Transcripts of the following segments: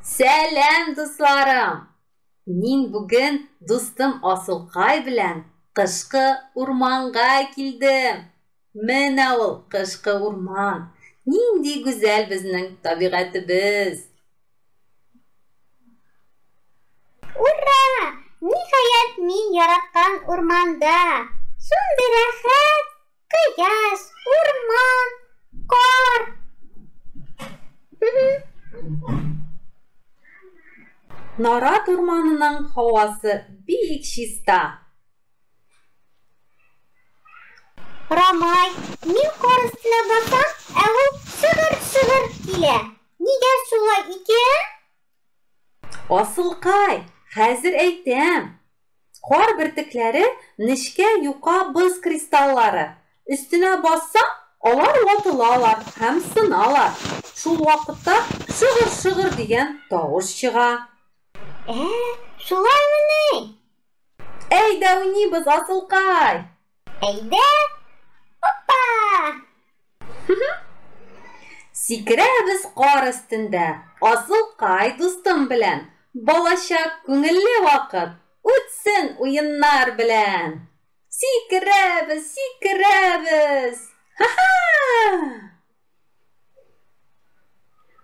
Сәлам, дусларым! Мин бүген дустым Асылкай белән кышкы урманга килдем. Менә ул кышкы урман. Нинди гүзәл безнең табигатебез! Ура! Ниһаять, мин яраткан урманда! Шундый рәхәт! Кояш, урман, кар. Нарат урманының һавасы бик чиста. Рамай, мин кар өстенә басам, ә ул шыгыр-шыгыр килә. Нигә шулай икән? Асылкай, хәзер әйтәм. Кар бөртекләре нечкә юка боз кристаллары. Өстенә бассаң, алар ватылалар һәм сыналар. Шул вакытта шыгыр-шыгыр дигән тавыш чыга. Ә, шулаймыни? Әйдә уйныйбыз, Асылкай! Әйдә! Опа! Сикерәбез кар өстендә, Асылкай дустым белән. Балачак күңелле вакыт, үтсен уеннар белән. Сикерәбез, сикерәбез! Ха-ха!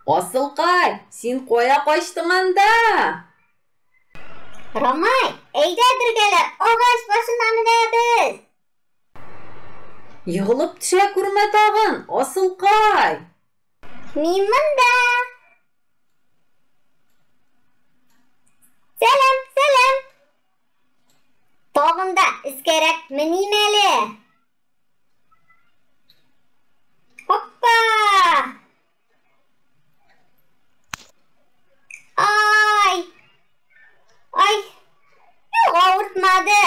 Асылкай, син кая качтың анда? Рамай, әйдә бергәләп агач башына менәбез. Егылып төшә күрмә тагын, асылкай! Мин монда! Сәлам, сәлам! Тагын да өскәрәк меним әле. Хоппа! Ай! Ай! Юк, авыртмады.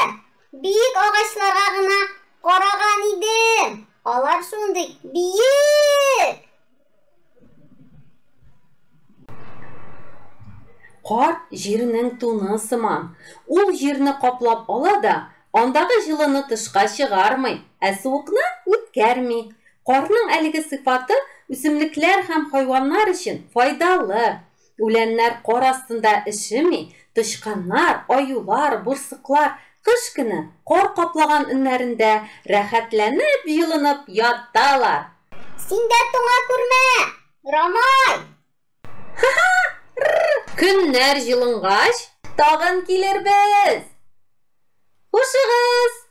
Биек агачларга гына караган идем. Алар шундый биек! Кар җирнең туны сыман. Ул җирне каплап ала да, андагы җылыны тышка чыгармый, ә суыкны үткәрми. Карның әлеге сыйфаты үсемлекләр һәм хайваннар өчен файдалы. Үләннәр кар астында өшеми, тычканнар, аюлар, бурсыклар кыш көне кар каплаган өннәрендә рәхәтләнеп җылынып яталар. Син дә туңа күрмә, Рамай! Көннәр җылынгач, тагын килербез. Хушыгыз!